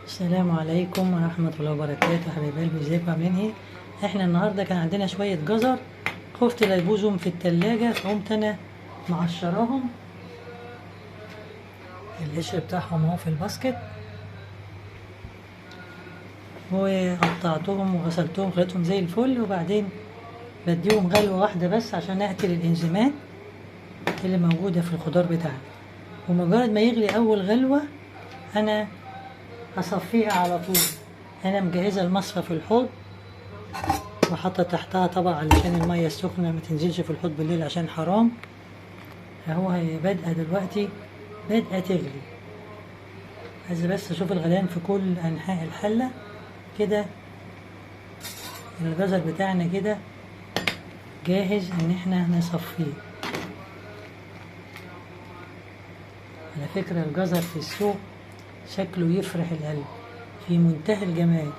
السلام عليكم ورحمة الله وبركاته. حبايب قلبي، ازيكم عاملين ايه؟ احنا النهارده كان عندنا شوية جزر، خفت لا يبوظهم في التلاجة فقمت انا معشراهم. القشر بتاعهم اهو في الباسكت، وقطعتهم وغسلتهم خليتهم زي الفل، وبعدين بديهم غلوة واحدة بس عشان اقتل الانزيمات اللي موجودة في الخضار بتاعنا. ومجرد ما يغلي اول غلوة انا هصفيها على طول. انا مجهزة المصفى في الحوض وحاطة تحتها طبق علشان المية السخنة ما تنزلش في الحوض بالليل عشان حرام. اهو هي بادئة دلوقتي، بادئة تغلي. عايزة بس اشوف الغليان في كل انحاء الحلة كده. الجزر بتاعنا كده جاهز ان احنا نصفيه. على فكرة الجزر في السوق شكله يفرح القلب، في منتهى الجمال.